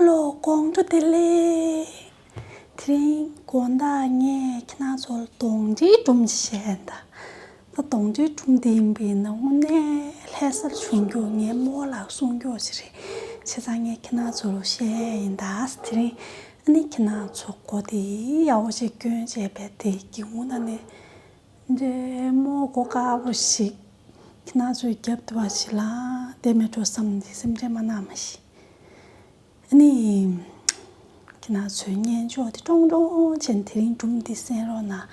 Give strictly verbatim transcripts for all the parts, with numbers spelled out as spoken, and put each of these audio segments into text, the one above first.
ལོ་དགོང་དྲོ་བདེ་ལེགས། དེ་རིང་དགོང་དག་ངས་ཁྱེད་རང་ཚོ་ལ་གདོང་འདྲེའི་སྒྲུང་ཞིག་བཤད་ཡིན་ད། ད་གདོང་འདྲེའི་སྒྲུང་འདི་ཡིན་པ་ཡིན་ན་དངོས་གནས་ལྷ་ས་ལ་བྱུང་རྒྱུ་ངའི་རྨོ་ལགས་གསུང་རྒྱུ་ཞིག་རེད། བྱས་ཙང་ངས་ཁྱེད་རང་ཚོ་ལ་བཤད་ཡིན་ད། དེ་རིང་ཨ་ནི་ཁྱེད་རང་ཚོ་སྒོ་དེ་ཡག་པོ་ཞིག་སྐྱོན་བྱས་པས་དེ་སྒེའུ་ཁུང་ནང་ནས་འདྲེ་རྨོ་མགོ་དཀར་པོ་ཞིག་ཁྱེད་རང་ཚོའི་རྒྱབ་དུ་བ་ཞིག་ལ་བསྡད་མེད་འགྲོ་བསམ་ནས་སེམས་ཁྲལ་མ་གནང་མ་ཤི། ཨ་ནི། ཁྱེད་རང་ཚོའི་སྙན་ཅོག་དེ་ཀྲོང་ཀྲོང་བྱས་ནས་དེ་རིང་སྒྲུང་འདི་གསན་རོགས་གནང་།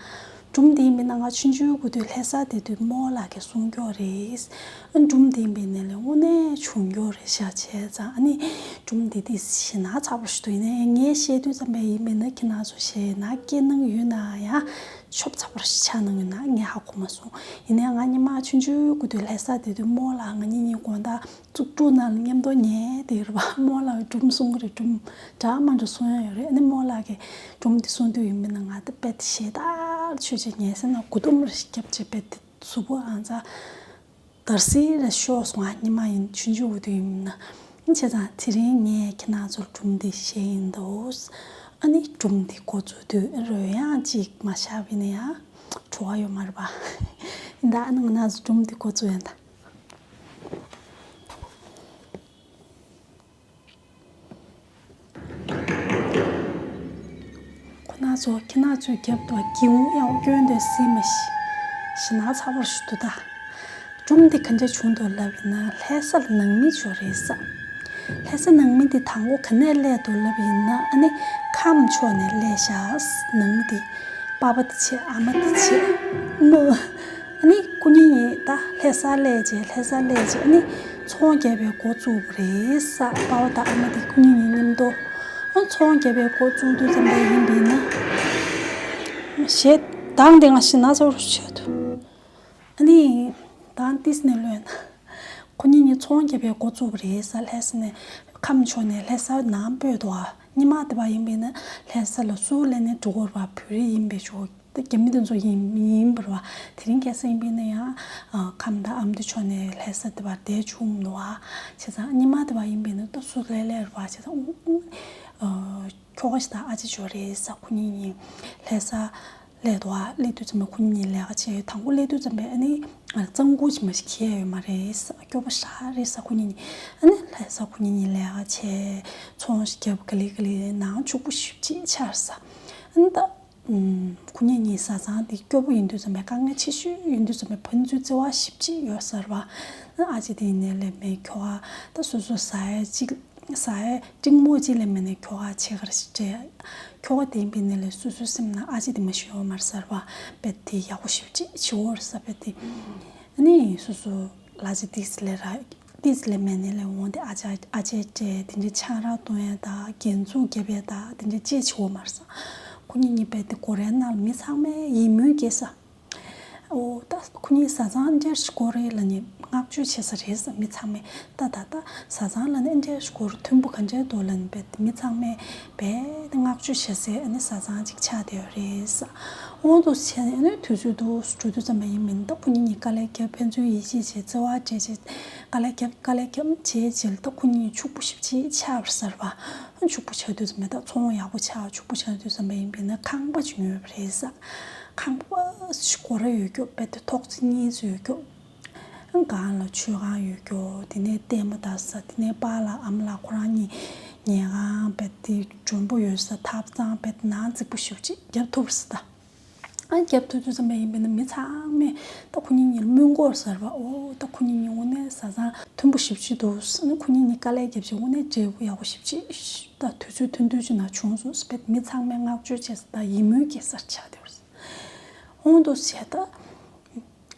སྒྲུང་འདི་མིན་ན་ང་ཆུང་ཆུང་གི་དུས་ལྷ་ས་དེ་དུས་རྨོ་ལགས་ཀྱིས་གསུང་མཁན་རེད། ཨ་སྒྲུང་འདི་མིན་ན་ལས་དངོས་གནས་བྱུང་མཁན་རེད་ཤག་བྱས་ཙང་ཨ་ནི་སྒྲུང་འདི་དེ་ཞེ་ན་ཚ་པོ་ཞིག་འདུག་ཡིན་ནའི་ངས་བཤད་དུས་ཙམ་པ་ཡིན་མིན་ན་ཁྱེད་རང་ཚོ་ཞེ་ན་སྐྱིད་སྣང་ཡོད་ན་ཡང་ཤོབ་ཚ་པོ་ཞིག་ཆགས་གནང་ཡོད་ན་ངས་ཧ་གོ་མ་སོང་། ཡིན་ནའི་ང་སྔོན་མ་ཆུང་ཆུང་གི་དུས་ལྷ་ས་དེ་དུས་རྨོ་ལགས་ང་གཉིས་གཉིས་དགོང་དག་བཙུགས་དྲུག་ནང་ལ་མཉམ་དུ་ཉལ་དེ་རེད་པ། རྨོ་ལགས་སྒྲུང་གསུང་གི་རེད། སྒྲུང་འདྲ་མི་འདྲ་གསུང་ཡ་ཡོད་རེད། ཨ་ནི་རྨོ་ལགས་ཀྱིས་སྒྲུང་འདི་གསུང་དུས་ཡིན་མིན་ན་ང་ད་དཔེ་དེ་ཞེ་དྲག་ཆོས་ཆེ་ཉལ་ས་ན་མགོ་ཐུམ་རེ་ཞིག་བརྒྱབ་བྱས་དཔེ་དེ་གཟུགས་པོ་ཨང་ཚ་འདར་སིག་རེ་ཤོར་སོང་། ཨ་སྔོན་མ་ཡིན་ཆུང་ཆུང་གི་དུས་ཡིན་མིན་ན། བྱས་ཙང་དེ་རིང་ངས་ཁྱེད་རང་ཚོར་སྒྲུང་འདི་བཤད་ཡིན་འདུག་ཨ་ནི་སྒྲུང་འདི་འགོ་བཙུགས་དུས་རོལ་དབྱངས་གཅིག་མ་ཤར་བ་ཡིན་ན་ཡང་བྲོ་བ་ཡོད་མ་རེད་པ། ཡིན་ད་ཨ་ནི་ང་རང་ཚོ་སྒྲུང་འདི་འགོ་བཙུགས་ཡིན་ད། ཁོ་ན་ཚོ་ཁྱེད་རང་ཚོའི་རྒྱབ་ཏུ་སྒེའུ་ཁུང་ཡག་པོ་སྐྱོན་དེ་སྲིད་མ་ཤི། ཞེ་ན་ཚ་པོ་ཞིག་འདུག་ད། སྒྲུང་འདི་ག་འདྲ་བྱུང་འདུག་ལབ་ཡིན་ན་ལྷ་ས་ལ་ནང་མི་ཅིག་ཡོད་རེད་ས། ལྷ་ས་ནང་མི་འདི་དང་པོ་ག་ནས་སླེབས་འདུག་ལབ་ཡིན་ན་ཨ་ནི་ཁམས་ཕྱོགས་ནས་སླེབས་ཤག་ནང་མི་འདི་པ་ཕ་འདི་བྱས་ཨ་མ་འདི་བྱས་རྨོ། ཨ་ནི་སྐུ་ཉིད་གཉིས་ད་ལྷ་ས་སླེབས་རྗེས་ལྷ་ས་སླེབས་རྗེས་ཨ་ནི་ཚོང་རྒྱག་པའི་འགོ་བཙུགས་པ་རེད་ས། པ་ཕ་དང་ཨ་མ་འདི་སྐུ་ཉིད་གཉིས་མཉམ་དུ་ཨ་ཚོང་རྒྱག་པའི་འགོ་བཙུགས་དུས་ཙམ་པ་ཡིན་པས་ན་ཞེ་སྡང་དེ་ང་ཞེ་ན་ཚ་པོ་ཆགས་འདུག་ཨ་ནི་ད་ཏིས་ནས་ལོན། ཁོ་གཉིས་གཉིས་ཚོང་རྒྱག་པའི་འགོ་བཙུགས་པ་རེད་ས། ལྷ་ས་ནས་ཁམས་ཕྱོགས་ནས་ལྷ་ས་ནང་སྤོས་འདུག་ཨ་ཉི་མ་དེ་བ་ཡིན་པས་ན་ལྷ་ས་ལ་སུ་སླེབས་ནས་འགྲོ་གི་རེད་པ། བོད་རིགས་ཡིན་པའི་ཆོག་ད་རྒྱ་མི་དེ་ཚོ་ཡིན་ཡིན་པ་རེད་པ། དེ་རིང་ཁ་སང་ཡིན་པས་ན་ཡང་ཁམས་དང་ཨ་མདོ་ཕྱོགས་ནས་ལྷ་ས་དེ་བར་བསྡད་བྱུང་འདུག་ཨ། བྱས་ཙང་ཉི་མ་དེ་བ་ཡིན་པས་ན་ད་སུ་སླེབས་སླེབས་རེད་པ། བྱས་ཙང་ཨུ་ཨུ། ཁྱོ་ག་ཞིག་དང་ཨ་ཅེ་ཅོ་རེད་ས། ཁོ་གཉིས་གཉིས་ལྷ་ས་སླེབས་འདུག་ཨ། སླེབས་དུས་ཙམ་པ་ཁོ་གཉིས་གཉིས་ལས་ཀ་བྱས་ཡོད། དང་པོ་སླེབས་དུས་ཙམ་པ་ཨ་ནི་གཙང་ཁུག་ཅིག་མ་ཞིག་འཁྱེར་ཡོད་མ་རེད་ས། སྐྱོ་པོ་ཞེ་དྲག་རེད་ས། ཁོ་གཉིས་གཉིས་ཨ་ནི་ལྷ་ས་ཁོ་གཉིས་གཉིས་ལས་ཀ་བྱས་ཚོང་ཞིག་བརྒྱབ་ག་ལེ་ག་ལེ་ནང་ཕྱུག་པོ་ཞེ་པོ་ཅིག་ཆགས་ས། ཨ་ནི་ད་ཁོ་གཉིས་གཉིས་བཟའ་ཚང་དེ་སྐྱོ་པོ་ཡིན་དུས་ཙམ་པ་དཀའ་ངལ་ཆེ་ཤོས་ཡིན་དུས་ཙམ་པ་ཕན་ཚུན་བརྩེ་བ་ཞེ་པོ་ཅིག་ཡོད་ས་རེད་པ། ཨ་ཅེ་དེ་ཡིན་ནའི་ལས་མེད་ཁྱོ་ག་ད་སོ་སོ་ཟ་ཡ་ཅིག་ཟ་ཡ་འབྲིང་མོ་ཅིག་ལས་མེད་ནས་ཁྱོ་ག་ཆེ་གར་ཞིག་སྤྲད། ཁྱོ་ག་དེ་ཡིན་པས་ནས་ལས་སོ་སོའི་སེམས་ནང་ཨ་ཅེ་དེ་མ་ཤི་ཡོད་མ་རེད་ས་རེད་པ། དཔེ་དེ་ཡག་པོ་ཞེ་པོ་ཅིག་བྱེད་འོ་རེད་ས། དཔེ་དེ་ཨ་ནི་སོ་སོ་ལ་ཅི་ཏིས་ལས་ར་ཏིས་ལས་མེད་ནས་ལས་འོང་དེ་ཨ་ཅེ་ཨ་ཅེ་སྤྲད་དེ་འདྲའི་ཆང་རག་བཏུང་ཡ་ད་རྒྱན་འཛུགས་རྒྱབ་ཡ་ད་དེ་འདྲའི་ཅེས་བྱེད་འོ་མ་རེད་ས། ཁོ་གཉིས་གཉིས་དཔེ་དེ་སྒོ་རའི་ནང་ལ་མི་ཚང་མས་ཡིད་སྨོན་སྐྱེས་ས། ཨོ་ད་ཁོ་གཉིས་བཟའ་ཚང་འདྲ་ཞིག་སྐོར་རེད་ལ་ནི་བསྔགས་བརྗོད་བྱེད་ས་རེད་ས། མི་ཚང་མས་ད་ད་ད་བཟའ་ཚང་ལ་ནི་འདྲ་ཞིག་སྐོར་མཐུན་པོ་ག་འདྲ་འདུག་ལ་ནི་བས་མི་ཚང་མས་བས་བསྔགས་བརྗོད་བྱེད་སའི་ཨ་ནི་བཟའ་ཚང་ཅིག་ཆགས་བསྡད་ཡོད་རེད་ས། འོང་དུ་བྱས་ནས་ཨ་ནི་དུས་ཚོད་དུ་འགྲོ་དུས་ཙམ་པ་ཡིན་མིན་ད་ཁོ་གཉིས་གཉིས་དཀའ་ལས་བརྒྱབ་ཕན་ཚུན་ཡིད་ཆེས་བྱེད་བརྩེ་བ་སྤྲད་བྱེད་དཀའ་ལས་བརྒྱབ་དཀའ་ལས་བརྒྱབ་བྱས་རྗེས་ལ་ད་ཁོ་གཉིས་ཕྱུག་པོ་ཞེ་པོ་ཅིག་ཆགས་པ་རེད་ས་རེད་པ། ཕྱུག་པོ་ཆགས་དུས་ཙམ་པ་ད་ཚོང་ཡག་པོ་ཆགས་ཕྱུག་པོ་ཆགས་དུས་ཙམ་པ་ཡིན་པས་ན་ཁང་པ་ཅིག་ཉོས་པ་རེད་ས། ཁང་པ་སྒོ་ར་ཡོད་རྒྱུ་དཔེ་དེ་ཐོག་བརྩེགས་གཉིས་ཙམ་ཡོད་རྒྱུ། སྒང་ལ་མཆོད་ཁང་ཡོད་རྒྱུ། དེ་ནས་ལྟད་མོ་ལྟ་ས། དེ་ནས་པཱ་ལགས་ཨ་མ་ལགས་ཁོ་རང་གཉིས་ཉལ་ཁང་དཔེ་དེ་མགྲོན་པོ་ཡོད་ས། ཐབ་ཚང་དཔེ་དེ་ནང་རྫིག་པོ་ཞེ་པོ་ཅིག་རྒྱབ་ཐུབ་ས་ད། ཨ་རྒྱབ་ཐུབ་དུས་ཙམ་པ་ཡིན་པས་ན་མི་ཚང་མས་ད་ཁོ་གཉིས་གཉིས་ལ་སྨོན་སྐོར་ཟེར་བ། ཨོ་ད་ཁོ་གཉིས་གཉིས་དངོས་གནས་བཟའ་ཚང་མཐུན་པོ་ཞེ་པོ་ཅིག་འདུག་ཨ་ནི་ཁོ་གཉིས་གཉིས་དཀའ་ལས་བརྒྱབ་བྱས་དངོས་གནས་འབྲས་བུ་ཡག་པོ་ཞེ་པོ་ཅིག་ད་དུས་ཚོད་ཐུང་ཐུང་ཅིག་ནང་བྱུང་སོང་ཟེར་བས་མི་ཚང་མས་བསྔགས་བརྗོད་བྱས་ས་ད་ཡིད་སྨོན་སྐྱེ་སར་ཆགས་བསྡད་པ་རེད། ཨོང་དུ་བྱས་ད།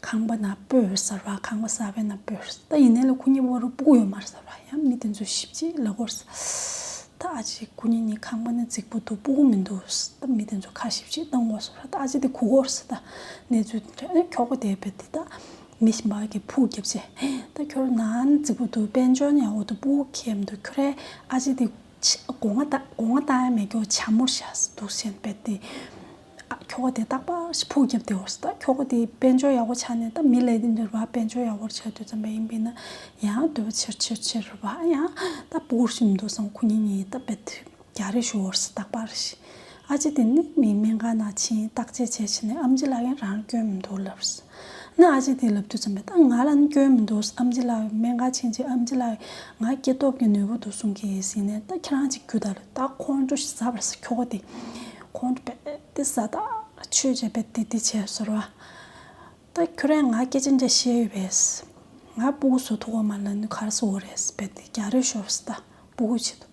ཁང་པ་ནང་སྤོས་ཟེར་བ། ཁང་པ་གསར་པའི་ནང་སྤོས་ཟེར། ད་ཡིན་ནའི་ལ་ཁོ་གཉིས་བར་སྤུ་གུ་ཡོད་མ་རེད་ཟེར་བ། ཡང་མི་དེ་ཚོས་ཞིབ་ཅིག་ལབ་དགོས་ཟེར། ད་ཨ་ཅེ་ཁོ་གཉིས་གཉིས་ཁང་པ་ནང་རྫིག་པོ་འདུག་སྤུ་གུ་མི་འདུག་ཟེར། ད་མི་དེ་ཚོ་ཁ་ཞིབ་ཅིག་བཏང་དགོས་ཟེར་བ། ད་ཨ་ཅེ་དེ་གོ་དགོས་ཟེར། ད་གནས་ཚུལ་དེ་འདྲ་ཨེ་ཁྱོ་ག་དེ་བས་དེ་ད་མི་གཞན་པ་གི་ཕུག་རྒྱབ་བྱས། ད་ཁྱོད་ནང་རྫིག་པོ་འདུག་དཔལ་འབྱོར་ཡག་པོ་འདུག་སྤུ་གུ་ཁྱེར་མི་འདུག་ཁྱོད་རའི་ཨ་ཅེ་དེ་ཕྱི་སྒོ་ང་ད་སྒོ་ང་བཏང་ཡ་མེད་ཀྱོག་བྱ་མོར་བཞག་འདུག་ཟེར་བས་དེ། ཨ་ ཁྱོ་ག་དེ་རྟག་པར་ཞིག་ཕུག་བརྒྱབ་བསྡད་ཡོད་རེད། ད་ཁྱོ་ག་དེ་དཔལ་འབྱོར་ཡག་པོ་ཆགས་ནས་ད་མི་ལས་དེ་འདྲ་རེད་པ། དཔལ་འབྱོར་ཡག་པོ་ཆགས་དུས་ཙམ་པ་ཡིན་པས་ན་ཡང་འདོད་པ་ཆེར་ཆེར་ཆེར་རེད་པ། ཡང་ད་སྤུ་གུ་ཞིག་མི་འདུག་བསམ། ཁོ་གཉིས་གཉིས་ད་རྦད་དེ་རྒྱག་རེས་ཞུ་ཡོད་རེད་རྟག་པར་ཞིག། ཨ་ཅེ་དེ་ནི་མི་སྨན་ཁང་ནང་ཕྱིན་བརྟག་དཔྱད་བྱས་བྱས་ནས་ཨེམ་ཆི་ལགས་ཀྱིས་རང་སྐྱོན་མི་འདུག་ལབ་རེད། ན་ཨ་ཅེ་དེ་ལབ་དུས་ཙམ་པ་ད་ང་ལ་ནི་སྐྱོན་མི་འདུག། ཨེམ་ཆི་ལགས་སྨན་ཁང་ཕྱིན་རྗེས་ཨེམ་ཆི་ལགས་ང་སྐྱེ་སྟོབས་ཀྱི་ནུས་པ་འདུག་གསུང་གི་ཡིན་ཟེར་ནས། ད་ཁྱེད་རང་ཅིག་རྒྱུགས་ད་ལབ། ད་ཁོང་ཁྲོ་ཞིག་ཟ་བ་རེད་ཟེར། ཁྱོ་ག་དེ་ཁོང་ཁྲོ་རྦད་དེ་ཟ། ད་ཆོས་བྱས་རྦད་དེ་དེ་བྱས་ཟེར་བ། ད་ཁྱོད་རང་ང་སྐད་ཆ་འདྲ་བཤད་ཡོད་པས། ང་སྤུ་གུ་བཟོ་ཐུབ་པ་མ་ལབ་ནི་ག་རེ་བཟོ་བ་རེད་ཟེར། རྦད་དེ་རྒྱག་རེས་ཤོར་ཟེར། ད་སྤུ་གུ་བྱེད་དུ།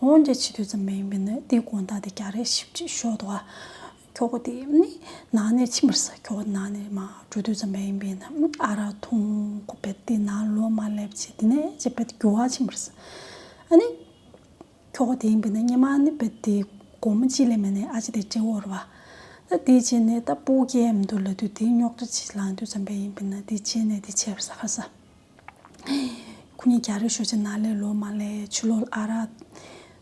འོང་འདྲ་བྱེད་དུས་ཙམ་པ་ཡིན་པས་ན་དེའི་དགོང་དག་དེ་རྒྱག་རེས་ཞིབ་ཅིག་ཤོར་འདུག་ག། ཁྱོ་ག་དེ་ནི་ནང་ནས་ཕྱིན་པ་རེད་ཟེར། ཁྱོ་ག་ནང་ནས་མར་འགྲོ་དུས་ཙམ་པ་ཡིན་པས་ན་ཨ་རག་འཐུང་། ཁོ་རྦད་དེ་ནང་ལོགས་མར་སླེབས་བྱས་དེ་ནས་ཅིག་རྦད་དེ་རྒྱུགས་པ་ཕྱིན་པ་རེད་ཟེར། ཨ་ནི། ཁྱོ་ག་དེ་ཡིན་པས་ན་སྔོན་མ་ནི་རྦད་དེ་སྒོར་མོ་གཅིག་ལས་མེད་ནས་ཨ་ཅེ་དེ་སྤྲད་ཡོད་རེད་པ། ད་དེ་བྱས་ནས་ད་སྤུ་གུ་སྐྱེ་ཡ་མི་འདུག་ལབ་དུས་དེ་རྙོག་དྲ་ཅིག་ལངས་དུས་ཙམ་པ་ཡིན་པས་ན་དེ་བྱས་ནས་དེ་བྱས་པ་རེད་ཟེར། ཁ་ས། ཁོ་གཉིས་རྒྱག་རེས་ཤོར་བྱས་ནང་ལོགས་ལོགས་མར་སླེབས། ཕྱི་ལོགས་ལ་ཨ་རག་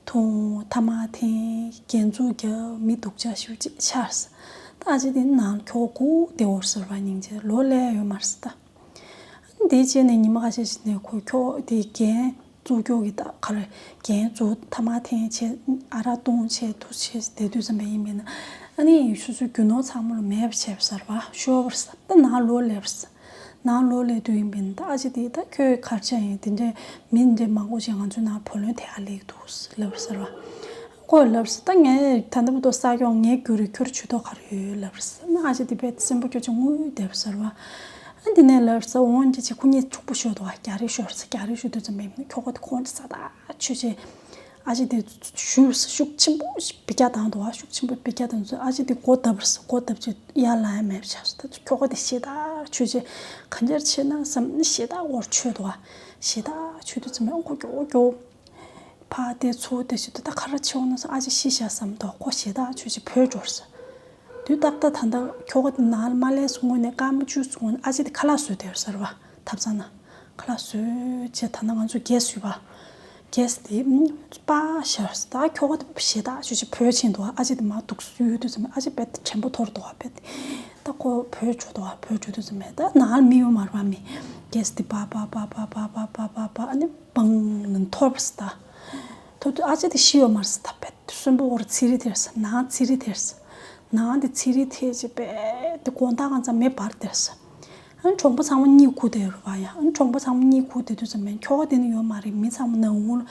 འཐུང་། ཐ་མག་འཐེན། རྒྱན་འཛུགས་རྒྱབ། མི་སྡུག་ཅག་ཞེ་པོ་ཅིག་ཆགས་ཟེར། ད་ཨ་ཅེ་དེ་ནང་ཁྱོ་ག་སྒུག་བསྡད་ཡོད་རེད་ཟེར་བ། སྙིང་རྗེ། ལོགས་སླེབས་ཡོད་མ་རེད་ཟེར་ད། དེ་བྱས་ནས་ཉི་མ་ཁ་ཤས་ཤིག་ནས་ཁོ་ཁྱོ་ག་དེ་རྒྱན་འཛུགས་རྒྱུ་གི་ད་ག་རེ། རྒྱན་འཛུགས། ཐ་མག་འཐེན་བྱས། ཨ་རག་བཏུང་བྱས། འདུག་བྱས་བསྡད་དུས་ཙམ་པ་ཡིན་པས་ན་ཨ་ནི་སོ་སོའི་རྒྱུ་ནོར་ཚང་མ་ལ་མེད་པ་བྱས་པ་ཟེར་བ། ཤོར་བ་རེད་ཟེར། ད་ནང་ལོགས་སླེབས་པ་རེད་ཟེར། ནང་ལོགས་སླེབས་དུས་ཡིན་པས་ན་ད་ཨ་ཅེ་དེས་ད་ཁྱོད་ག་རེ་བྱས་ཡིན། དེ་འདྲའི་མི་འདྲ་མང་པོ་ཞིག་ང་ཚོའི་ནང་བུ་ལོན་དེ་ག་ལེན་གྱི་འདུག་ལབ་པ་ཟེར་བ། ཁོས་ལབ་པ་རེད་ཟེར། ད་ངས་ད་ལྟ་བར་དུ་བསགས་ཀྱང་ངས་བསྐུར་རེད། ཁྱོད་ཇུས་གཏོགས་ག་རེ་ཡོད་ལབ་པ་རེད་ཟེར། ཨ་ཅེ་དེ་རྦད་སེམས་པ་སྐྱོ་ཅིག་ངུས་བསྡད་པ་ཟེར་བ། ཨ་དེ་ནས་ལབ་པ་རེད་ཟེར། འོང་འདྲ་བྱས་ཁོ་གཉིས་འཁྲུག་པོ་ཤོར་འདུག་ག། རྒྱག་རེས་ཤོར་ཟེར། རྒྱག་རེས་ཤོར་དུས་ཙམ་པ་ཡིན་ན་ཁྱོ་ག་དེ་ཁོང་ཁྲོ་ཟ། ད་ཆོས་བྱས། ཨ་ཅེ་དེ་ཤུགས་ཤུགས་ཆེན་པོ་ཞིག་འབུད་རྒྱག་བཏང་འདུག་ག། ཤུགས་ཆེན་པོ་འབུད་རྒྱག་བཏང་དུས་ཨ་ཅེ་དེ་སྒོ་བརྡབས་པ་རེད་ཟེར། སྒོ་བརྡབས་བྱས་ཡར་ལངས་ཡ་མེད་པ་ཆགས་སོང་། ད་ཁྱོ་ག་དེ་ཞེད་སྣང་ཆེ་ཆེ་ག་འདྲ་བྱས་ན་བསམ་ནས་ཞེད་སྣང་སྒོར་ཆོད་འདུག་ག། ཞེད་སྣང་ཆེ་དུས་ཙམ་པ་ཁོ་མགྱོགས་མགྱོགས་ཕར་བལྟས་ཚུར་བལྟས་བྱས་དུས། ད་ག་རེ་བྱེད་འོང་ན་བསམ། ཨ་ཅེ་ཤི་ཤག་བསམ་འདུག་ག། ཁོ་ཞེད་སྣང་ཆེ་ཆེ་བྲོས་འགྲོ་ཟེར། དུས་ཏག་ཏག་ད་ལྟ་ཁྱོ་ག་དེ་ནང་ལ་མ་སླེབས་སྔོན་ནས། སྐར་མ་བཅུ་སྔོན་ནས་ཨ་ཅེ་དེ་ཁ་ལག་བཟོས་བསྡད་ཟེར་བ། ཐབ་ཚང་ནང་ཁ་ལག་བཟོས་བྱས། ད་ནང་ང་ཚོ་གེ་སི་ཡོད་པ། གེ་སི་དེ་སྤར་བཞག་ཟེར། ད་ཁྱོ་ག་དེ་ཞེད་སྣང་ཆེ་ཆེ་བྲོས་ཕྱིན་འདུག་ག། ཨ་ཅེ་དེ་མར་འདུག་སེ་གཡུག་དུས་ཙམ་པ་ཨ་ཅེ་རྦད་དེ་དྲན་པ་འཐོར་འདུག་ག། རྦད་དེ་ད་ཁོ་བྲོས་འགྲོ་འདུག་ག། བྲོས་འགྲོ་དུས་ཙམ་པ་ད་ནང་ལ་མི་ཡོད་མ་རེད་པ། མི་གེ་སི་དེ་སྤར་སྤར་སྤར་སྤར་སྤར་སྤར་སྤར་སྤར་ཨ་ནི་བང་ལ་འཐོར་བ་རེད་ཟེར། ད་འཐོར་དུས་ཨ་ཅེ་དེ་ཤི་ཡོད་མ་རེད་ཟེར། ད་རྦད་དེ་གསོན་པོ་སྒོར་ཚིག་རེ་དེར་ཟེར། ནང་ཚིག་རེ་དེར་ཟེར། ནང་དེ་ཚིག་རེ་ཐེབས་བྱས་རྦད་དེ་དགོང་དག་གང་ཚ་མེ་འབར་དེར་ཟེར། ཨ་ནི་གྲོང་པ་ཚང་མ་གཉིད་ཁུག་བསྡད་རེད་པ། ཡ། ཨ་ནི་གྲོང་པ་ཚང་མ་གཉིད་ཁུག་བསྡད་དུས་ཙམ་པ་ཁྱོ་ག་དེ་ནི་ཡོད་མ་རེད། མི་ཚང་མ་ནང་ངུ་ལ།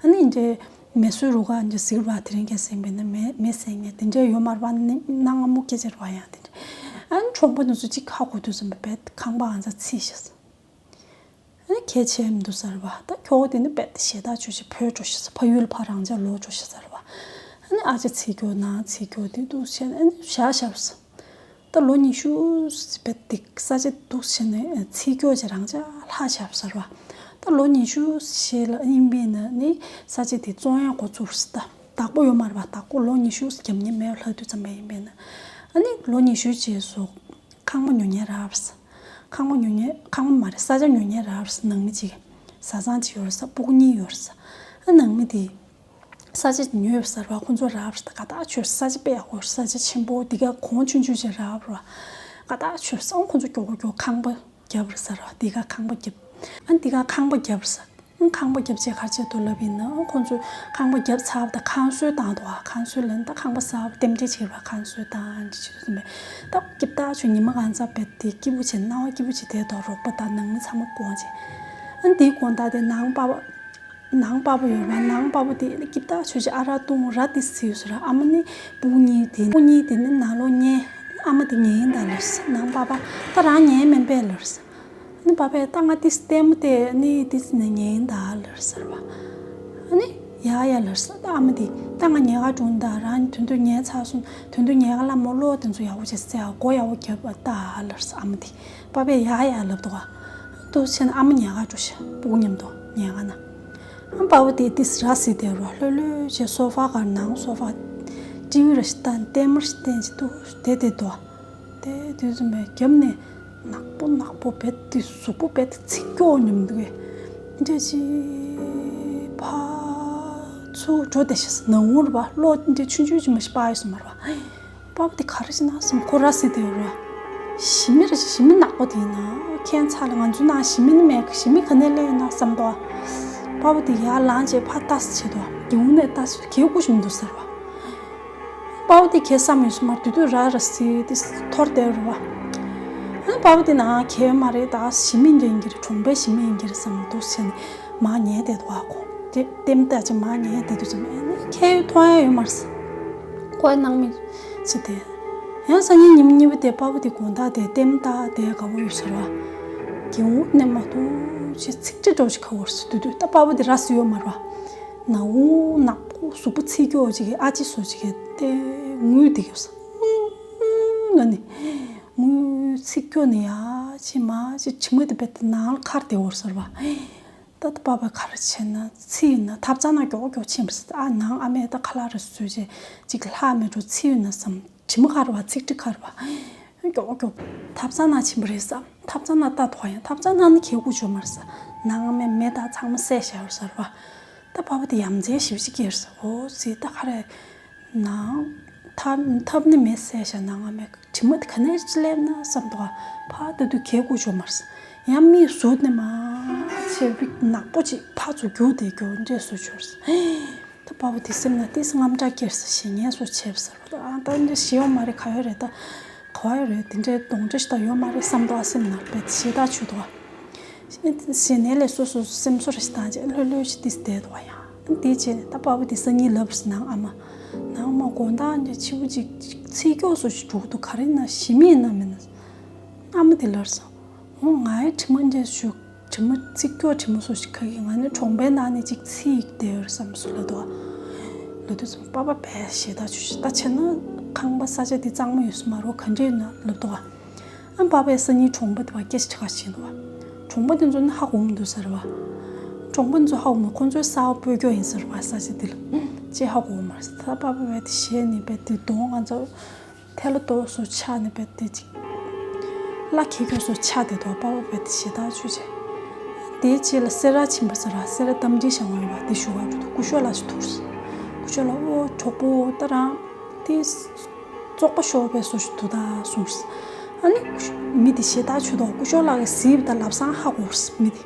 ཨ་ནི་འདྲའི་མེ་གསོད་རུ་ཁག་འདྲ་ཟེར་བ། དེ་རིང་ཁ་སང་ཡིན་པས་ན་མེ་མེ་བསད་མཁན་དེ་འདྲ་ཡོད་མ་རེད་པ། ནི་གནའ་སྔ་མོ་སྐད་ཆ་རེད་པ། ཡ། དེ་འདྲ། ཨ་ནི་གྲོང་པ་དེ་ཚོ་གཅིག་ཧ་གོ་དུས་ཙམ་པ་རྦད་དེ་ཁང་པ་གང་ཚ་ཚིག་ཤག་ཟེར། ཨ་ནི་གལ་ཆེ་མི་འདུག་ཟེར་བ། ད་ཁྱོ་ག་དེ་ནི་རྦད་དེ་ཞེད་སྣང་ཆེ་ཆེ་བྲོས་འགྲོ་ཤག་ཟེར། ཕ་ཡུལ་ལ་ཕར་རང་འཇགས་ལོག་འགྲོ་ཤག་ཟེར་བ། ཨ་ནི་ཨ་ཅེ་ཚིག་སྐྱོ་ནང་ཚིག་སྐྱོ་དེ་འདུག་བྱས་ནས་ཨ་ནི་བཞག་བཞག་པ་ཟེར། ད་ལོ་ཉི་ཤུ་རྦད་དེ་ས་ཆ་འདུག་བྱས་ནས་ཚིག་སྐྱོ་བྱས་རང་འཇགས་ལྷག་བཞག་པ་ཟེར་བ། ད་ལོ་ཉི་ཤུ་ཞིག་ལ་ཡིན་པས་ན་ནི་ས་ཆ་དེ་བཙོང་ཡ་འགོ་བཙུགས་ཟེར། ད་བདག་པོ་ཡོད་མ་རེད་པ། བདག་པོ་ལོ་ཉི་ཤུ་རྒྱབ་མཁན་མེད་པ་ལྷག་དུས་ཙམ་པ་ཡིན་པས་ན། ཨ་ནི་ལོ་ཉི་ཤུ་རྗེས་སུ་ཁང་པ་ཉོ་མཁན་རག་པ་རེད། ཁང་པ་ཉོ་མཁན། ཁང་པ་མ་རེད། ས་ཆ་ཉོ་མཁན་རག་པ་རེད། ནང་མི་གཅིག་གིས། བཟའ་ཚང་གཅིག་ཡོད་རེད་ཟེར། སྤུ་གུ་གཉིས་ཡོད་རེད་ཟེར། ཨ་ནང་མི་དེས་ས་ཆ་ཉོས་པ་ཟེར་བ། ཁོང་ཚོ་རག་པ་རེད་ཟེར། དགའ་ཐག་ཆོད། ས་ཆ་དཔེ་ཡག་པོ་རེད། ས་ཆ་ཆེན་པོ། འདི་ག་གོང་ཆུང་ཆུང་ཞིག་རག་པ་རེད། དགའ་ཐག་ཆོད་ཟེར། ཨང་ཁོང་ཚོ་མགྱོགས་པོ་མགྱོགས་པོ་ཁང་པ་བརྒྱབ་པ་རེད་ཟེར་བ། འདི་ག་ཁང་པ་བརྒྱབ། ཨ་འདི་ག་ཁང་པ་བརྒྱབ་པ་རེད་ཟེར། ཨང་ཁང་པ་བརྒྱབ་བྱས་ག་རེ་བྱས་འདུག་ལབ་ཡིན་ན། ཨང་ཁོང་ཚོས་ཁང་པ་བརྒྱབ་ཚར་བ་དང་ཁང་གསོལ་བཏང་འདུག་ག། ཁང་གསོལ་ལབ་ན་ད་ཁང་པ་གསར་པ་རྟེན་འབྲེལ་བྱེད་པ། ཁང་གསོལ་བཏང་ཅིག་བྱེད་དུས་ཙམ་པས་ད་སྐྱིད་ཐག་ཆོད། ཉི་མ་གང་ཚ་རྦད་དེ་སྐྱིད་པོ་བྱས། སྣང་བ་སྐྱིད་པོ་བྱས་བསྡད་འདུག། རོགས་པ་དང་ནང་མི་ཚང་མ་དགོངས་བྱས། ཨ་འདིའི་དགོང་དག་དེ་ནང་པ་ཕ། ནང་པ་ཕ་ཡོད་པ། ནང་པ་ཕ་དེ་སྐྱིད་ཐག་ཆོད་བྱས་ཨ་རག་བཏུང་། ར་ཏི་སི་ཡོད་ཟེར། ཨ་མ་ནི་སྤུ་གུ་གཉིས་དེ། སྤུ་གུ་གཉིས་དེ་ནི་ནང་ལོགས་ཉལ། ཨ་མ་དེ་ཉལ་ཡིན་ད་ལབ་ཟེར། ནང་པ་ཕ་ད་རང་ཉལ་མིན་པས་ལབ་ཟེར། ཨ་ནི་པ་ཕས་ད་ང་ཏི་སི་ལྟད་མོ་བལྟས། ཨ་ནི་ཏི་སི་ནས་ཉལ་ཡིན་ད་ལབ་ཟེར་བ། ཨ་ནི་ཡ་ཡ་ལབ་ཟེར། ད་ཨ་མ་དེས་ད་ང་ཉལ་ག་འགྲོ་ཡིན་ད། རང་དོན་དུ་ཉལ་ཚར་སོང་། དོན་དུ་ཉལ་ག་ལ་མོ་གློག་དེ་ཚོ་ཡག་པོ་བྱས་བསྲེགས། སྒོ་ཡག་པོ་བརྒྱབ་ད་ལབ་ཟེར། ཨ་མ་དེས། པ་ཕས་ཡ་ཡ་ལབ་འདུག་ག། འདུག་བྱས་ན་ཨ་མ་ཉལ་ག་འགྲོ་ཤག། སྤུ་གུ་མཉམ་དུ་ཉལ་ཁང་ནང་། ཨ་པ་ཕ་དེས་ཏི་སི་ར་བཟི་བསྡད་རོ། ལྷོད་ལྷོད་བྱས་སོ་ཕ་ག་ནང་སོ་ཕ་ཊི་བི་ར་ཞིག་བལྟས། ལྟད་མོ་ར་ཞིག་བལྟས་བྱས་འདུག་བསྡད་བསྡད་འདུག། དེ་དུས་ཙམ་པའི་རྒྱབ་ནས་ནག་པོ་ནག་པོ་རྦད་དེ་གཟུགས་པོ་རྦད་དེ་ཚིག་སྐྱོ་མཉམ་འདུག་གས། འདྲ་ཅིག་ཕར་ཚུར་འགྲོ་བསྡད་ཤག། ནང་ངུ་རེད་པ། གློག་འདི་ཆུང་ཆུང་ཅིག་མ་ཞིག་སྤར་ཡོད་ས་མ་རེད་པ། པ་པོ་དེ་ག་རེ་བྱེད་ན་བསམ། ཁོ་ར་བཟི་དེ་ཡོད་ར། ཞི་མི་རེད། ཞི་མི་ནག་པོ་དེ་ཡིན་ན་ཁྱད་མཚར་ལ། ང་ཚོའི་ནང་ཞི་མི་ནི་མེད་གི། ཞི་མི་ག་ནས་སླེབས་ཡོད་ན་བསམ་འདུག་ཨ། པ་པོ་དེ་ཡར་ལངས་བྱས་ཕར་ལྟ་ས་བྱེད་འདུག་ཨ། སྒེའུ་ཁུང་ནས་ལྟ་ས་གད་སྐུ་ཞིག་མི་འདུག་ཟེར་བ། པ་པོ་དེ་གད་བསམ་ཡོད་ས་མ་རེད། དེ་དུས་ར་ར་བཟི་དེ་འཐོར་བསྡད་རེད་བ། ཨ་ནི་པ་པོ་དེ་ན་གད་མ་རེད། ད་ཞི་མི་འདྲ་ཡིན་གྱི་རེད། གྲོང་པའི་ཞི་མི་ཡིན་གྱི་རེད་བསམ་འདུག་ཟེར་ནས་མར་ཉལ་བསྡད་འདུག་ཨ། ཁོ་དེ་ལྟད་མོ་ལྟ་བྱས་མར་ཉལ་བསྡད་དུས་ཙམ་ཨ་ནི་ཁད་མཐོང་ཡ་ཡོད་མ་རེད། ཁོའི་སྣང་མེད་ཅི་དེ། ཡང་སང་ཉིན་ཉིན་གཉིས་པ་དེ་པ་པོ་དེ་དགོང་དག་དེ་ལྟད་མོ་ལྟ་དེ་དགའ་པོ་ཡོད་ཟེར་བ། སྒེའུ་ཁུང་ནས་མར་ཐུག་ཅིག་ཚིག་འབྲི་འདྲ་ཞིག་ག་བར་སོང་། དེ་དུས་ད་པ་པོ་དེ་ར་བཟི་ཡོད་མ་རེད་བ། ནག་འུ་ནག་པོ་གཟུགས་པོ་ཚིག་སྐྱོ་ཅིག་གི་ཨ་ཅེ་བཟོ་ཅིག་གི་དེ་ངུས་བསྡད་ཡོད་ས། ང་ནི་ངུས་ཚིག་སྐྱོ་ནི་ཡ་ཅི་མ་ཅི་དྲི་མ་དེ་རྦད་དེ་ནང་ལ་ཁར་བསྡད་ཡོད་ཟེར་བ། ད་ལྟ་པ་པོས་ག་རེ་བྱས་ན། ཚིག་ཡོད་ན་ཐབ་ཚང་ནང་མགྱོགས་མགྱོགས་ཕྱིན་པ་ཟེར། ཨ་ནང་ཨ་མས་ད་ཁ་ལག་རེ་བཟོས་བྱས་ཅིག་ལྷག་མེད་འགྲོ། ཚིག་ཡོད་ན་བསམ། དྲི་མ་ག་རེ་བ། ཚིག་འབྲི་ག་རེ་བ། མགྱོགས་མགྱོགས་ཐབ་ཚང་ནང་ཕྱིན་པ་རེད་བསམ། ཐབ་ཚང་ནང་ལྟ་འདུག་ཡང་ཐབ་ཚང་ནང་ནི་གད་སྐུ་ཡོད་མ་རེད་ཟེར། ནང་ཨ་མས་མེ་དང་ཚང་མ་བསད་བཞག་ཡོད་ཟེར་བ། ད་པ་པོ་དེ་ཡ་མཚན་ཞེ་པོ་ཅིག་སྐྱེས་ཟེར། འོ་ཟེར། ད་ག་རེ། ནང་ཐབ་ཐབ་ནི་མེ་བསད་བཞག། ནང་ཨ་མས་དྲི་མ་དེ་ག་ནས་སླེབས་ན་བསམ་འདུག་ག་ཕར་ལྟ་དུས་གད་སྐུ་ཡོད་མ་རེད་ཟེར། ཡང་མིག་ཟུར་ནས་མར་ཆེ་བིག་ནག་པོ་ཅིག་ཕར་ཚུར་རྒྱུག་བསྡད་རྒྱུ་འདྲ་བཟོས་ཡོད་ཟེར། ད་པ་པོ་དེ་སེམས་ནང་ཏོག་ཙམ་དངངས་སྐྲག་སྐྱེས་ཟེར། ཞེད་སྣང་བཟོ་བྱས་ཟེར་བ། ཨ་ད་འདི་ཞེད་ཡོད་མ་རེད། ག་ཡོད་རེད། ད་ག་བ་ཡོད་རེད། དེ་འདྲའི་གདོན་འདྲེ་ཞིག་ད་ཡོད་མ་རེད་བསམ་འདུག་ག་སེམས་ནང་རྦད་དེ་ཞེད་ཐག་ཆོད་འདུག་ག་ཞེད་སྣང་ལས་སོ་སོ་སེམས་ཚོར་ཞིག་བཏང་བྱས་ལྷོད་ལྷོད་ཅིག་ཏོག་ཙམ་བསྡད་འདུག་ག་ཡང་དེ་རྗེས་ད་པ་པོ་དེ་སང་ཉིན་ལབ་ཟེར། ནང་ཨ་མ། ནང་ཨ་མ་དགོང་དག་འདྲ་ཕྱི་པོ་ཅིག་ཚིག་སྐྱོ་བཟོ་ཞིག་འདུག་ག་རེ་ཡིན་ན། ཞི་མི་ཡིན་ན་མིན་ན། ཨ་མ་དེ་ལབ་ཟེར། འོ་ང་ཡི་དྲི་མ་འདྲ་ཞིག་དྲི་མ་ཚིག་སྐྱོ་དྲི་མ་བཟོ་ཞིག་ག་གི། ང་ནི་གྲོང་པའི་ནང་ནས་ཅིག་ཚིག་བསྡད་ཡོད་བསམ་བཟོ་ལབ་འདུག་ག་ལབ་དུས་ཙམ་པ་པོ་རྦད་ཞེད་ཐག་ཆོད་ཅིག་ད་བྱས་ན་ཁང་པ་ས་ཆ་དེ་གཙང་མ་ཡོད་ས་མ་རེད། ག་འདྲ་ཡིན་ན་ལབ་འདུག་ག་ཨ་པ་པོས་སང་ཉིན་གྲོང་པ་དེ་བ་སྐད་ཆ་དྲི་ག་ཕྱིན་འདུག་ག་གྲོང་པ་དེ་ཚོ་ནི་ཧ་གོ་མི་འདུག་ཟེར་བ། གྲོང་པ་དེ་ཚོ་ཧ་གོ་མི། ཁོ་ཚོའི་གསར་པ་སྤོ་རྒྱུ་ཡིན་ཟེར་བ། ས་ཆ་དེ་ལ་ཅི་ཧ་གོ་མ་རེད་ཟེར། ད་པ་པོ་རྦད་དེ་ཞེད་ནས་རྦད་དེ་གདོང་ང་ཚོ་ཐལ་ལོ་ཏོག་སོ་ཆགས་ནས་རྦད་དེ་ཅིག་བླ་ཁེ་ཁེ་སོ་ཆགས་བསྡད་འདུག་ག་པ་པོ་རྦད་དེ་ཞེད་ཐག་ཆོད་བྱས། དེའི་རྗེས་ལ་སེ་ར་ཕྱིན་པ་ཟེར་བ། སེ་ར་རྟ་མགྲིན་ཞང་བ་ཡོད་པ་དེ་ཞུ་བ་འགྲོ་འདུག་སྐུ་ཞབས་ལགས་ཅིག་ཐུག་སོང་། སྐུ་ཞབས་ལགས། ཨོ་གྲོགས་པོ། ད་རང་དེ་བཙོག་པ་ཤོར་བའི་བཟོ་ཞིག་འདུག་ད་གསུངས། ཨ་ནི་མི་དེ་ཞེད་ཐག་ཆོད་འདུག་སྐུ་ཞབས་ལགས་ཀྱིས་གཟིགས་པ་དང་ལབ་སང་ཧ་གོ་མི་དེ།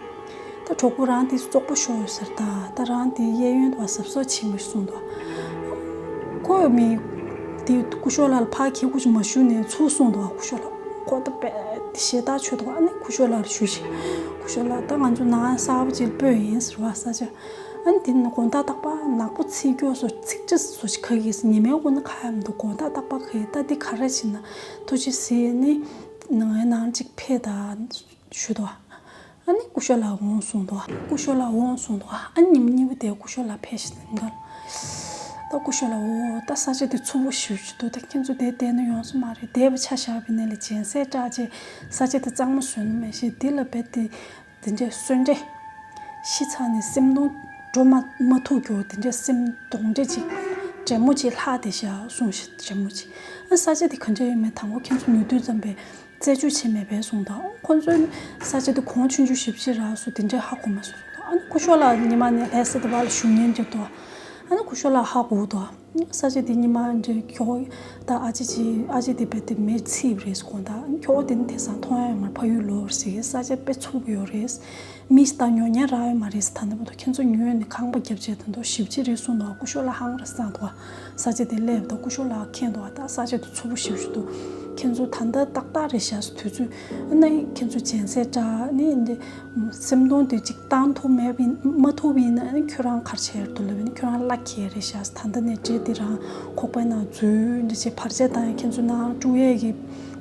ད་གྲོགས་པོ་རང་དེ་བཙོག་པ་ཤོར་ཡོད་ཟེར། ད་ད་རང་དེ་གཡས་གཡོན་དུ་བ་གཟབ་གཟབ་བྱེད་མི་གསུངས་འདུག་ཁོ་མི་དེ་སྐུ་ཞབས་ལགས་ལ་ཕར་ཁེ་ཁུ་ཅིག་མ་ཞུས་ནས་ཚུར་གསུངས་འདུག་སྐུ་ཞབས་ལགས། ཁོ་ད་རྦད་དེ་ཞེད་ཐག་ཆོད་འདུག་ཨ་ནི་སྐུ་ཞབས་ལགས་ལ་ཞུས་ཤིག་སྐུ་ཞབས་ལགས། ད་ང་ཚོ་ནང་གསར་པ་ཅིག་སྤོས་ཡིན་ཟེར་བ་ས་ཆ། ཨ་ནི་དེ་ནི་དགོང་དག་རྟག་པར་ནག་པོ་ཚིག་སྐྱོ་བཟོ་ཚིག་འབྲི་བཟོ་ཞིག་ག་གི་ཟེར། ཉི་མའི་འོག་ན་ག་ཡང་མི་འདུག་དགོང་དག་རྟག་པར་ག་གི། ད་འདི་ག་རེ་བྱེད་ན། ཐུགས་རྗེ་གཟིགས། ནི་ནང་ཡང་ནང་ཅིག་ཕེབས་དང་ཞུས་འདུག་ཨ་ནི་སྐུ་ཞབས་ལགས་འོང་གསུངས་འདུག་སྐུ་ཞབས་ལགས་འོང་གསུངས་འདུག་ཨ་ནི་ཉིན་གཉིས་པ་དེ་སྐུ་ཞབས་ལགས་ཕེབས་ཤིང་འདུག་ད་སྐུ་ཞབས་ལགས། འོ་ད་ས་ཆ་དེ་འཚུབ་པོ་ཞེ་པོ་ཅིག་འདུག་ད་ཁྱེད་ཚོ་དེར་བསྡད་ན་ཡོང་ས་མ་རེད། འདས་པའི་ཆ་བཞག་པ་ཡིན་ན་ལས་སྦྱིན་སྲེག་སྦྱར་བྱས་ས་ཆ་དེ་གཙང་མ་བཟོས་ན་མེད་ཤེས། འདི་ལ་རྦད་དེ་དེ་འདྲའི་གསོན་འདྲེ་ཤི་ཚར་ནས་སེམས་གདུང་འགྲོ་མ་མ་ཐུབ་རྒྱུ་དེ་འདྲའི་སེམས་གདུང་འདྲེ་ཅིག་འདྲེ་མོ་ཅིག་ལྷག་བསྡད་ཤག་གསུངས་ཤིག་འདྲེ་མོ་ཅིག་ཨ་ས་ཆ་དེ་ག་འདྲ་ཡོད་མེད་དང་པོ་ཁྱེད་ཚོ་ཉོ་དུས་ཙམ་པས་རྩད་གཅོད་བྱས་མེད་པས་གསུངས་དང་། ཁོ་ཚོས་ས་ཆ་དེ་གོང་ཆུང་ཆུང་ཞེ་པོ་ཅིག་རག་སོང་། དེ་འདྲའི་ཧ་གོ་མ་སོང་། ཨ་ནི་སྐུ་ཞབས་ལགས་ཉི་མ་ནས་ལྷ་ས་དེ་བར་ལ་བཞུགས་མཁན་འདྲ་འདུག་ཨ་ནི་སྐུ་ཞབས་ལགས་ཧ་གོ་འདུག་ས་ཆ་དེ་ཉི་མ་འདྲ་ཁྱོ་ད་ཨ་ཅེ་ཅི་ཨ་ཅེ་དེ་རྦད་དེ་མེར་ཚིག་རེད་དགོངས་དག་ཁྱོ་དེ་ནི་དེང་སང་མཐོང་ཡ་ཡོད་མ་རེད། ཕ་ཡུལ་ལོག་རེད་ཟེར་གི། ས་ཆ་དཔེ་འཚུབ་ཡོད་རེད། མི་ཞིག་ད་ཉོ་མཁན་རག་ཡོད་མ་རེད། ད་ནི་བར་དུ་ཁྱེད་ཚོ་ཉོས་ནས་ཁང་པ་བརྒྱབ་བྱས་ད་དུང་ཞེ་པོ་ཅིག་རེད་གསུངས་འདུག་སྐུ་ཞབས་ལགས་ཧང་ར་སངས་འདུག་ས་ཆ་དེ་སླེབས་ད་སྐུ་ཞབས་ལགས་མཁྱེན་འདུག་ད་ས་ཆ་དེ་འཚུབ་པོ་ཞེ་པོ་ཅིག་འདུག་ཁྱེད་ཚོ་ད་ལྟ་ཏག་ཏག་རེད་ཤག་ཟེར། དུས་ཚོད་ཨ་ནི་ཁྱེད་ཚོ་སྦྱིན་སྲེག་སྦྱར་ནི་འདི་སེམས་གདུང་དེ་ཅིག་བཏང་ཐུབ་མེད་པ་ཡིན་མ་ཐུབ་པ་ཡིན་ན་ཨ་ནི་ཁྱོད་རང་ག་རེ་བྱེད་འདུག་ལབ་ན་ཁྱོད་རང་གླ་འཁྱེར་རེད་ཤག་ཟེར། ད་ལྟ་ནས་འདྲེ་འདི་རང་ཁོག་པའི་ནང་འཛུལ་འདི་བྱས་བར་ཆད་བཏང་ཡ་ཁྱེད་ཚོ་ནང་དཀྲུག་ཡས་ཀྱི་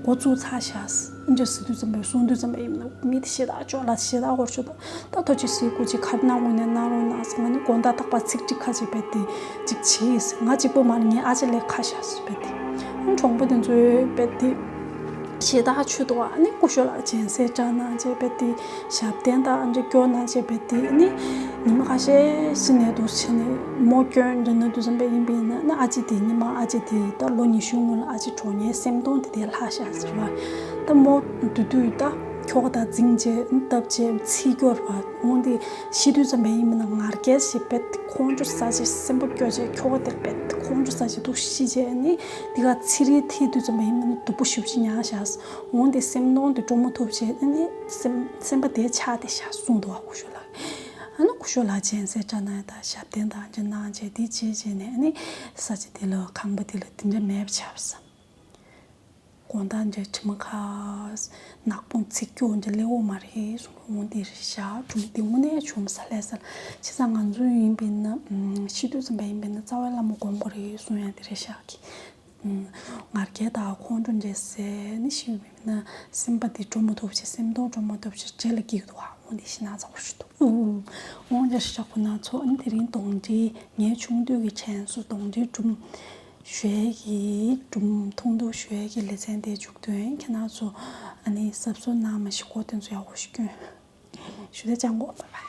འགོ་བཙུགས་ཚར་ཤག་ཟེར། འདི་ཟེར་དུས་ཙམ་པ་གསུང་དུས་ཙམ་པ་ཡིན་ན་མི་དེ་ཞེ་དྲག་ཅོག་ལ་ཞེ་དྲག་འོར་ཆོག་ད་ད་ཐུགས་རྗེ་གཟིགས། སྐུ་མཁྱེན་ག་རེ་གནང་དགོས་ནས་གནང་རོགས་གནང་ཟེར། ང་ནི་དགོང་དག་རྟག་པར་ཚིག་འབྲི་ཁ་ཅིག་རྦད་དེ་ཅིག་བྱེད་ཟེར། ང་གཅིག་པོ་མ་རེད། ངའི་ཨ་ཅེ་ལས་ཁ་བཞག་ཟེར་རྦད་དེ། ཨ་གྲོང་པ་དེ་ཚོས་རྦད་དེ་ཞེ་དྲག་ཆོད་འདུག་ཨ་ནི་སྐུ་ཞབས་ལགས་སྦྱིན་སྲེག་སྦྱར་གནང་བྱས་རྦད་དེ་ཞབས་བརྟན་དང་ཨ་འདྲ་སྐྱོར་གནང་བྱས་རྦད་དེ་ཨ་ནི་ཉི་མ་ཁ་ཤས་ཤིག་ནས་འདུག་བྱས་ནས་མོ་སྐྱོན་འདྲ་ན་དུས་ཙམ་པ་ཡིན་པ་ཡིན་ན་ཨ་ནི་ཨ་ཅེ་དེ་ཉི་མ་ཨ་ཅེ་དེ་ད་ལོ་ཉི་ཤུ་སྔོན་ལ་ཨ་ཅེ་གྲོངས་ནས་སེམས་གདུང་དེ་དེ་ལྷག་ཤག་ཟེར་བ། ད་མོ་དེ་དུས་ད་ ཁྱོ་ག་དང་འཛིང་བྱས་བཏབ་བྱས་འཚིག་སྐྱོར་བ་འོང་དེ་ཤི་དུས་ཙམ་པ་ཡིན་མིན་ན་ངར་སྐད་ཞིག་བེད་ཁོང་ཁྲོ་ཟ་བྱས་སེམས་པ་སྐྱོ་བྱས་ཁྱོ་ག་དེར་བེད་ཁོང་ཁྲོ་ཟ་བྱས་འདུག་ཤི་བྱས་ནི་དེ་ག་ཚི་རིལ་ཐིག་དུས་ཙམ་པ་ཡིན་མིན་ན་སྡུག་པོ་ཞེ་པོ་ཅིག་མྱངས་བཞག་འོང་དེ་སེམས་གཏོང་དེ་སྤྲོ་མོ་ཐུབ་བྱས་ནི་སེམས་སེམས་པ་དེ་ཆགས་དེ་བཞག་གསུངས་འདུག་བ་སྐུ་ཞབས་ལགས། ཨ་ནི་སྐུ་ཞབས་ལགས་མཁྱེན་གསལ་དྲག་གནང་ཡ་དང་ཞབས་བརྟན་དང་ཅི་གནང་བྱས་དེ་བྱས་བྱས་ནས་ཨ་ནི་ས་ཆ་དེ་ལ་ཁང་པ་དེ་ལ་དེ་འདྲ་མེད་པ་ཆགས་ས། དགོང་དག་འདྲ་དྲི་མ་ཁ་ནག་པོ་ཚིག་སྐྱོ་འདྲ་སླེབས་འོ་མ་རེད་གསུང་གི་འོང་དེ་རེད་ཤག་གྲུམ་དེ་དངོས་གནས་བྱུང་ས་ལས་ས་ལ་བྱས་ཙང་ང་ཚོ་ཡིན་པས་ན་ཤི་དུས་ཙམ་པ་ཡིན་པས་ན་རྩ་བའི་བླ་མ་སྒོམ་དགོས་རེད་གསུང་ཡ་དེ་རེད་ཤག་གི་ངར་སྐད་དང་ཁོང་ཁྲོ་འདྲ་ཟེར་ནི་ཤི་བས་ན་སེམས་པ་དེ་སྤྲོ་མོ་ཐུབ་ཆེ་སེམས་གཏོང་སྤྲོ་མོ་ཐུབ་ཆེ་རྗེས་ལ་སྐྱིད་འདུག་ཨ་འོང་དེ་ཤི་ན་ཚ་བོ་ཞིག་འདུག་འོང་འདྲ་ཤག་ཁོ་ན་ཚོ་ཨ་ནི་དེ་རིང་གདོང་འདྲེ་ངའི་ཆུང་དུས་ཀྱི་དྲན་གསོ་གདོང་འདྲེ་སྒྲུང་ཞུ་ཡས་ཀྱི་སྒྲུང་ཐུང་ཐུང་ཞུ་ཡས་ཀྱི་ལེ་ཚན་དེ་མཇུག་སྡོད། ཁྱེད་རང་ཚོ་ཨ་ནི་སབ་སོབ་གནང་མ་ཤི་གོ་དེ་ཚོ་ཡག་པོ་ཞིག་སྐྱོན། ཞུ་དེ་ཅང་གོ་བ་བ།